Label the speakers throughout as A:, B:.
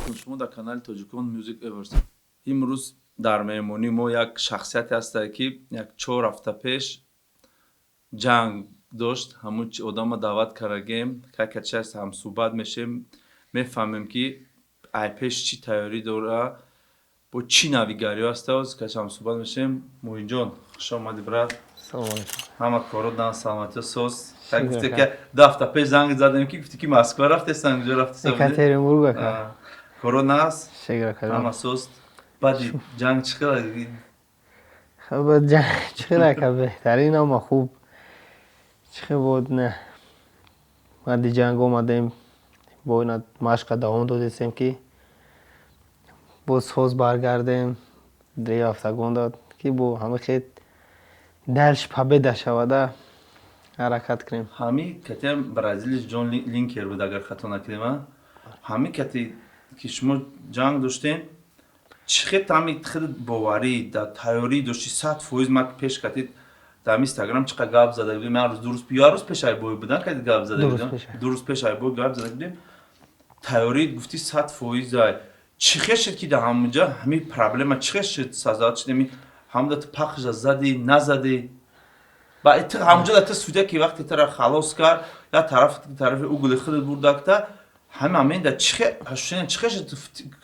A: Алейкум, шумо дар канали Тоҷикон Music Awards. Имрӯз дар меҳмонии мо як шахсияте ҳастае, ки як 4 ҳафта пеш ҷанг дошт. Ҳамун одама даъват кардагем, какачаст, ҳамсӯҳбат мешем, мефаҳмем, ки ай пеш чӣ тайёрӣ дора, бо чӣ навигариҳо ҳаста. Каш ҳамсӯҳбат мешем. Муинҷон, хуш омадӣ, брат. Ҳама коро дан, саломатиё соз. Гуфте, ки 2 ҳафта пеш занг задем, ки гуфте, ки Москва рафтесан, куҷо рафтесан?
B: Екатеринбург.
A: Коро нас, ҳама соз. Баъди ҷанг чӣ хел?
B: Ҷанг чӣ хел, ака? Беҳтарин, ҳама хуб. Чӣ хел буд? Не, баъди ҷанг омадем, бо ина машқа давом додистем, ки боз соз баргардем. 2 ҳафта гонда, ки бо ҳама хел дальше победа шавада, ҳаракат кунем.
A: Ҳами катиам бразилиш Ҷон Линкер буд, агар хато накунем. Ҳами кати ки шумо ҷанг доштем, чӣ хел ҳами худ боварӣ дар тайёрӣ дошти 100%? Ма пеш кати дар Инстаграм чӣ қадр гап зада будем, як рӯз, 2 рӯз, як рӯз пеш ай бой будан кати гап зада будем, 2 рӯз пеш ай бой гап зада будем. Тайёрӣ гуфти 100% ай. Чӣ хел шуд, ки дар ҳамонҷа ҳами проблема чӣ хел шуд, сазад шуд? Ами ҳамда ту пахша задӣ, назадӣ? Ба ту ҳамонҷа да ту судя, ки вақте тура халос кард, як тараф, тарафи угли худат бурдакта, ҳама ҳамин да чӣ хел ощущение, чӣ хел шуд?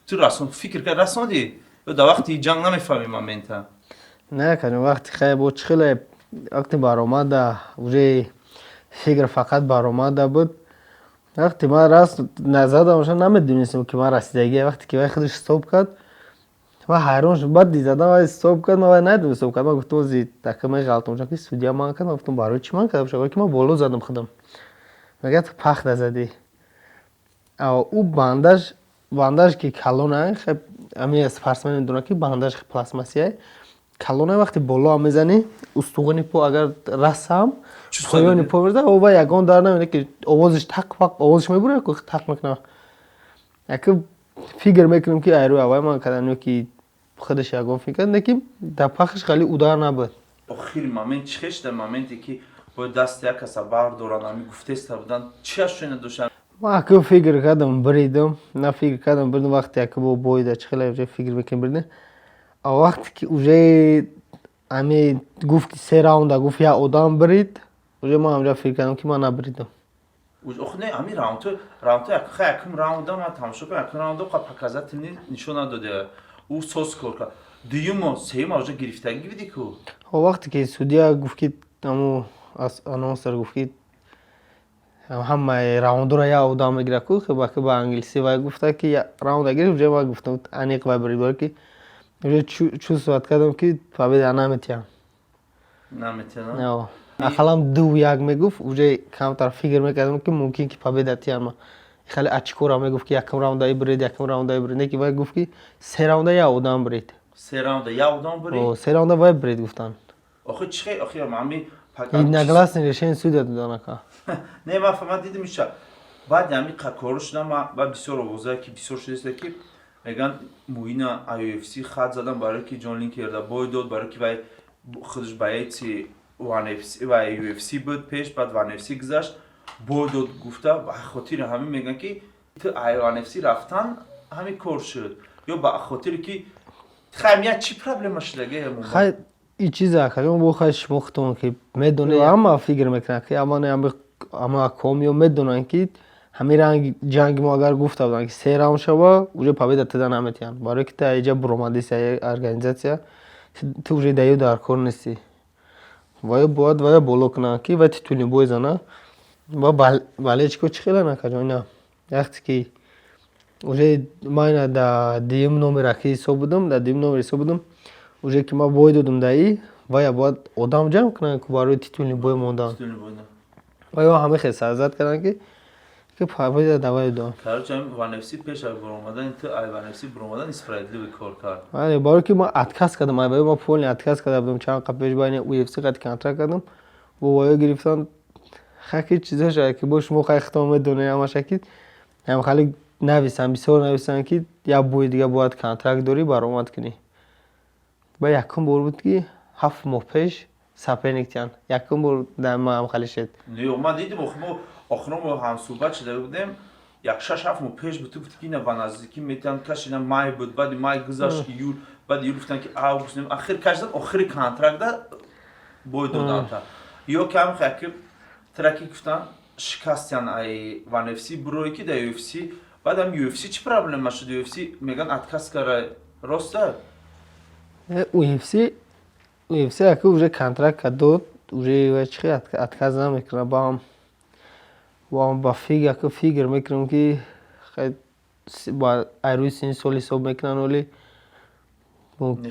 A: Ту расон фикр кард, расондӣ ё дар вақти ҷанг намефаҳмӣ момента?
B: Не, кардем. Вақти хай бо чӣ хеле вақти баромада, уже фикр фақат баромада буд. Вақте ман раст назадам, намедонистем, ки ман расидагия. Вақте ки вай худаш стоп кард, ман ҳайрон шудам. Баъд задам, вай стоп кард, ман вай надидам, стоп кард. Ман гуфтам, ози така меғалтам, ки судья ман кард. Ман гуфтам, барои чӣ ман карда бошам, ки ман боло задам худам? Мегӯяд, пахта задӣ. Ӯ бандаж ки калона, ами спортсмен медонад, ки бандаж пластмассия калона. Вақте болоам мезанӣ, устухони по агар расам, поёни по мерза, ва ягон дар намебинад, ки овозиш тақ пақ овозиш мебурад, тақ мекунад. Яке фикр мекунем, ки айрӯи аввай ман кардам ё ки худаш ягон фикр кард, лекин дар пахш хеле удар набуд.
A: Охири момент чӣ хел шуда, моменте ки бояд дасти як каса бардоранд, ами гуфтеста буданд, чӣ ощущение доштанд?
B: Ман аку фикр кардам, бридам, на, фикр кардам, бридам. Вақте яке бо боида чӣ хеле фикр мекунем, бридем. А вақте ки уже ами гуфт, ки се раунда гуфт, як одам брид, уже ман ҳамҷа фикр кардам, ки ман набридам.
A: Охи не, ами раундҳо хай, якум раунда ман тамошо кардам, якум раунда қа показательный нишон надода, ӯ соз кор кард. Дуюмо, сеюма уже гирифтагӣ бидӣ ку.
B: Вақте ки судья гуфт, ки аму анонсер гуфт, ки ҳамаи раундҳоро як одам мегирад ку, ба англисӣ вай гуфта, ки раунда гирифт, уже ман гуфтам, аниқ вай брид, баро ки уже чувствовать кардам, ки победа наметиҳам.
A: Наметиҳам.
B: Ақаллан 2-1 мегуфт, уже камтар фикр мекардам, ки мумкин ки победа тиҳам. Хеле очкора мегуфт, ки якум раунда и брид, якум раунда и брид, не ки вай гуфт, ки се раунда як одам брид.
A: Се раунда як одам брид.
B: Се раунда вай брид гуфтанд.
A: Охи чӣ хел, охи ами?
B: Единогласный решение судья додан, ака.
A: Не, ман фаҳмад дидим иша. Баъди ҳами кору шудам, ба бисёр овозае, ки бисёр шудааст, ки мегӯянд, Муина UFC хат задан, барое ки Ҷон Линкерда бой дод, барое ки вай худаш боеци ва UFC буд пеш, баъд One FC гузашт, бой дод гуфта. Ба хотири ҳамин мегӯянд, ки ту One FC рафтан ҳамин кор шуд, ё ба хотире ки хай я чӣ проблема шудаге?
B: Хай, и чиза акаҷон, бо хай шумо худтон ки медонед, ҳама фикр мекунанд, ки ама акомиё медонанд, ки ҳамин ранги ҷанги мо агар гуфта буданд, ки се раунд шава, уже победа туда наметиҳанд, барое ки ту иҷа буромадиси организация, ту уже даё дар кор нестӣ. Ваё бояд вая боло кунанд, ки вай титульный бой зана. Ва болельщико чӣ хеланд, акаҷон? Ина вақте ки уже ман ина дар дуюм номер ки ҳисоб будам, дар дуюм номер ҳисоб будам, уже ки ман бой додам даи, вая бояд одам ҷамъ кунанд ку барои титульный бой мондан. Ваё ҳама хел сарзад карданд, ки победа давай додам.
A: Короче, One FC пеш аз баромадани ту, ай One FC баромадан справедливый кор кард.
B: Бале, барое ки ман отказ кардам, ай ваё ман полный отказ карда будам чанд қабл пеш, байни UFC қати контракт кардам, бо ваё гирифтан. Хаки чизоша ки бо шумо хай худтон медонед ҳамаша, ки ҳам хали нависанд, бисёр нависанд, ки як бои дига бояд контракт дорӣ, баромад кунӣ. Ба якум бор буд, ки 7 моҳ пеш соперник тиҳанд, якум бор дар ман ҳам хали шуд.
A: Не, ман дидим, охиро мо ҳамсӯҳбат шуда будем. Як 6-7 моҳ пеш буд, ту гуфти, ки ина ба наздикӣ метиҳанд, кашидан, май буд, баъди май гузашт, июл, баъди июл гуфтанд, ки август, ахир кашидан, охири контракта бой доданта. Ё ки ҳам ки траки гуфтан, шикастян ай One FC, бурое ки дар UFC. Баъдам UFC чӣ проблема шуд? UFC меган, отказ кара, роста?
B: UFC аки уже контракт дод, уже чихи отказ намекунад. Баам ба фикр, аки фикр мекунам, ки айрӯи синни сол ҳисоб мекунанд, оли не,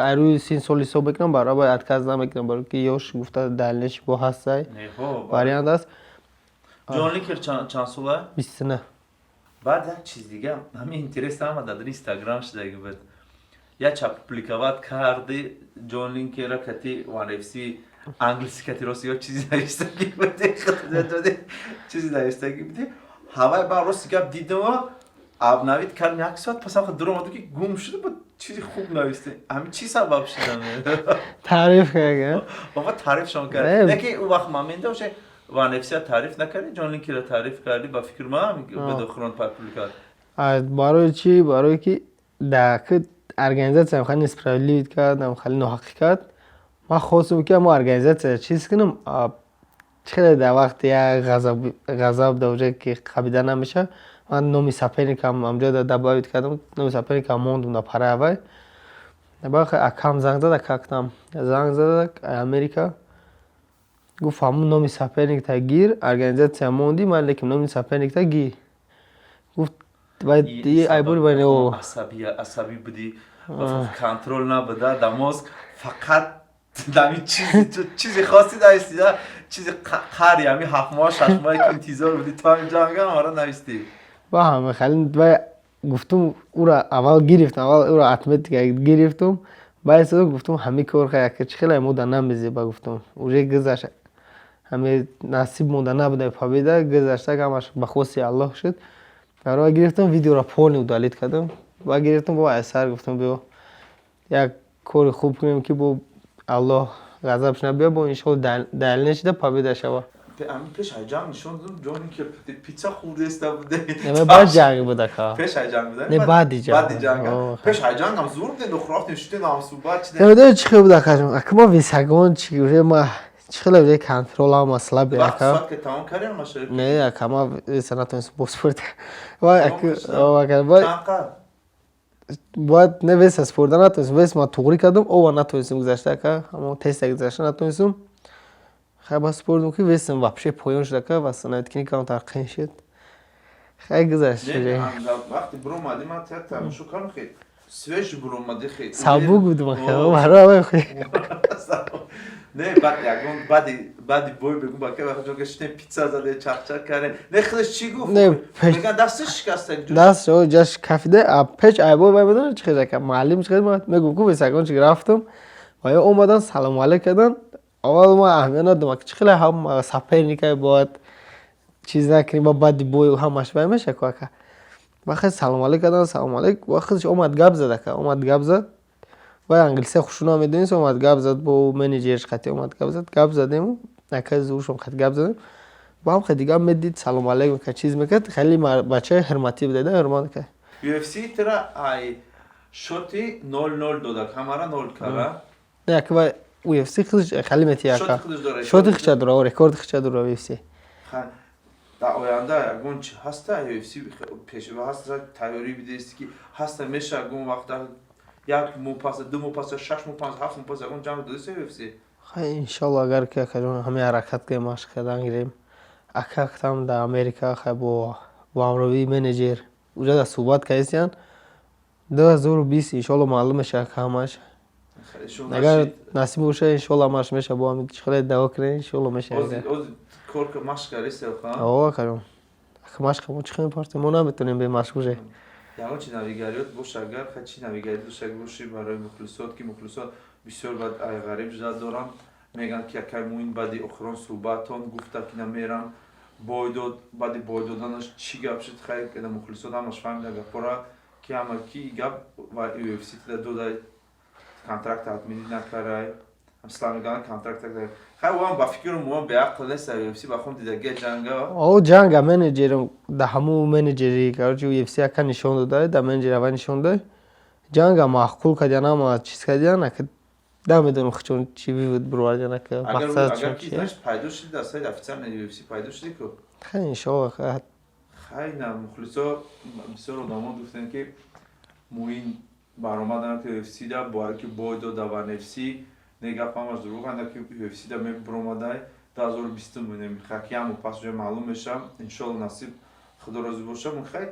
B: айрӯи синни сол ҳисоб мекунам, баробар отказ намекунам, барои ки ёш гуфта дальнейший бо ҳастай, вариант аст.
A: Ҷон Линкер чанд сола?
B: 29.
A: Баъд як чиз дига, ҳамин интерес ҳама дар Инстаграм шудаги буд, як ча публиковать карди Ҷон Линкера кати One FC, англиси кати, рост ё чизи навиштагӣ буди, чизи навиштагӣ буди. Ҳавай ба рости гап дидама, обновить кардем, як соат пас ам дур омаду, ки гум шуда буд. Чизи хуб нависте, ҳамин чӣ сабаб шудам?
B: Таъриф кард.
A: Баба таърифшон кард, яке ӯ вақт момента уже One FC таъриф накарди, Ҷон Линкера таъриф кардӣ, ба фикр ман бедохирон публикат.
B: Барои чӣ? Барое ки дар организация хеле несправедливый кард, хеле ноҳақӣ кард. Ман хостам, ки ҳамо организация чиз кунам. Хеле дар вақти як ғазаб дар уже ки қабида намешавад, ман номи соперникам ҳамҷо добавить кардам, номи соперникам мондум дар параи аввал. Баъд акам занг зад, акактам занг зад Америка, гуфт: «Ҳамун номи соперникта гир, организация монди, ман лекин номи соперникта гир», гуфт. Айбори.
A: Асабӣ будӣ, контроль набуда дар мозг, фақат дами чизи хоси навистида, чизи қари ҳами 7 моҳ, 6 моҳе ки интизор будӣ то ҳамин ҷанга, ҳамаро навистӣ.
B: Ба ҳама хеле гуфтум, ура аввал гирифтам, аввал ура отметка гирифтум, баъд гуфтум: «Ҳами кор чӣ хеле мода намезеба», гуфтум, уже гузашт, ҳами насиб монда набуда, победа гузашта, ҳамаш ба хости Аллоҳ шуд. Барои гирифтам, видеоро полный удалить кардам ва гирифтам бо айсар, гуфтам: «Биё, як кори хуб кунем, ки бо Аллоҳ ғазабш набиёд, бо иншоалло дальнейший победа шава».
A: Пеш ай ҷанг нишон додам, ҷони ки пицца хӯрдеста буде.
B: Не, баъд ҷанг буда ка.
A: Пеш ай ҷанг буда?
B: Не, баъди ҷанг.
A: Баъди ҷанг. Пеш ай ҷанг ҳам зур будем, рафтем, шудем, ҳам суҳбат
B: чидем. Намедонам чӣ хел буда, кашм. Ака, ма весогон чи уже ма чӣ хеле уже контролам слабый, ака.
A: Вақт ки тамом кардем маша.
B: Не, ака, ма веса натонистам бо спорт. Ва ака, ака, бояд не, веса спорда натонистам, вес ма туғрӣ кардам, ова натонистам гузашта, ака, ҳамон теста гузашта натонистам. Хай, ба спордум, ки весам вообще поён шуд, ака, восстановить кини камтар қин шуд. Хай, гузашт.
A: Вақти буромадӣ, ман тамошо кардам, хел свежий буромадӣ, хел.
B: Сабук будум, барои.
A: Не, баъд ягон баъди бой бегум, ба вақт ҷога шитем, пицца заде, чахчах кардем. Не, худаш чӣ гуфт? Меган, дасташ шикаста.
B: Даст ҷаш кафида, а печ айбой вай медонад чӣ хел, ака, муаллим чӣ хел мегуфт, ку весогон чи рафтам ва ё омадан, салому алейк кардан. Аввал ма аҳамият надодам, чӣ хеле ҳам соперника бояд чиз накунӣ, ба баъди бой ҳамаш вай меша ку, ака. Вақте салому алейк кардан, салому алейк, ва худаш омад, гап зад, ака, омад, гап зад. Вай англисия хушрӯ намедонист, омад, гап зад бо менеҷерш қатӣ, омад, гап зад, гап задему, ака, зуршон қатӣ гап задем. Бо ҳам хеле дигар медид, салому алейк мекард, чиз мекард, хеле бачаи ҳурматӣ буда, ҳурмат мекард.
A: UFC тира ай шоти 0-0 додак, ҳамара нол кара.
B: Не, ака, вай UFC худаш хеле метия, ака. Шоти хича дора, рекорди хича дора UFC.
A: Дар оянда ягон чи ҳаста, UFC пешва ҳаста, тайёрӣ бидест, ки ҳаста, меша ягон вақт, як моҳ пас, 2 моҳ пас, 6 моҳ пас, 7 моҳ пас ягон ҷанг додест UFC?
B: Хай, иншолло, агар ки, акаҷон, ҳамин ҳаракат кунем, машқ кардан гирем, ака, там дар Америка хай бо ҳамроҳии менеҷер уҷа дар суҳбат кардистиянд, 2020 иншолло маълум мешавад ҳамаш. Агар насиб боша, иншолло, ҳамаш меша, бо ҳамин чӣ хеле даъво кунем, иншолло меша.
A: Машқ кардист?
B: О, акаҷон, машқ мо чӣ хел мепартем, мо наметонем бе машқ уже.
A: Ягон чи навигариёт боша, агар хай чи навигарӣ дошта бошӣ барои мухлисот, ки мухлисот бисёр бад ғариб жда доранд, мегӯянд, ки акай Муин баъди охирон суҳбатон гуфта, ки намерам, бой дод, баъди бой доданаш чӣ гап шуд? Хай, мухлисот ҳамаш фаҳмида гапора, ки ҳама ки гап ва UFC дода, контракт отменить накарай. Slam контракт хай, уам ба фикрум, уам беақл нест, UFC ба хом дидагия ҷанга.
B: О, ҷанга менеҷерам да ҳамун менеҷери, короче, UFC ака нишон дода, да менеҷер ава нишон дод. Ҷанга маъқул кардиан, ҳама чиз кардиан, ака, намедонам хичон чи вывод бировардиан, ака, мақсадшон
A: чи пайдо шуди, дар сайт официальный UFC пайдо шуди ку.
B: Хай, иншоалло.
A: Хай, на, мухлисо, бисёр одамо гуфтанд, ки Муин баромадан ки UFC да бояд ки бой дода ва NFC не, гап ҳамаш дурӯғ анда, ки UFC да мебиромадай 2020 монем, хаки ҳамо пас уже маълум мешам, иншоалло, насиб, худо розӣ боша. Хай,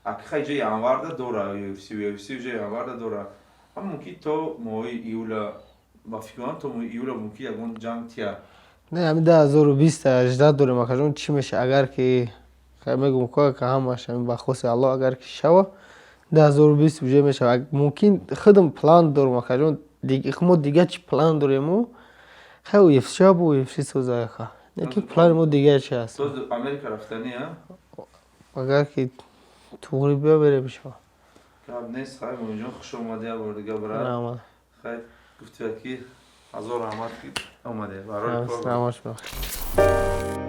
A: аки, хай, ҷа январда дора UFC уже январда дора, ам мумкин то моҳи июла, ба фикр кунам, то моҳи июла мумкин ягон ҷанг тия.
B: Не, ҳами 2020 ждать дорем, акаҷон, чӣ меша. Агар ки, хай, мегум ка, ҳамаш ҳами ба хости Аллоҳ, агар ки шава, 2020 уже мешава. Мумкин худам план дорам, акаҷон, мо дига чӣ план дорему. Хай, UFC шава, UFC соза, ака, лекин плани мо дига чи аст.
A: Америка рафтанӣ, а?
B: Агар ки туғри биё, мерем шава.
A: Гап нест. Хай, Муинҷон, хуш омадӣ як бор дига, брат. Хай, гуфтия ки ҳазор раҳмат, ки омадӣ.
B: Барори кор.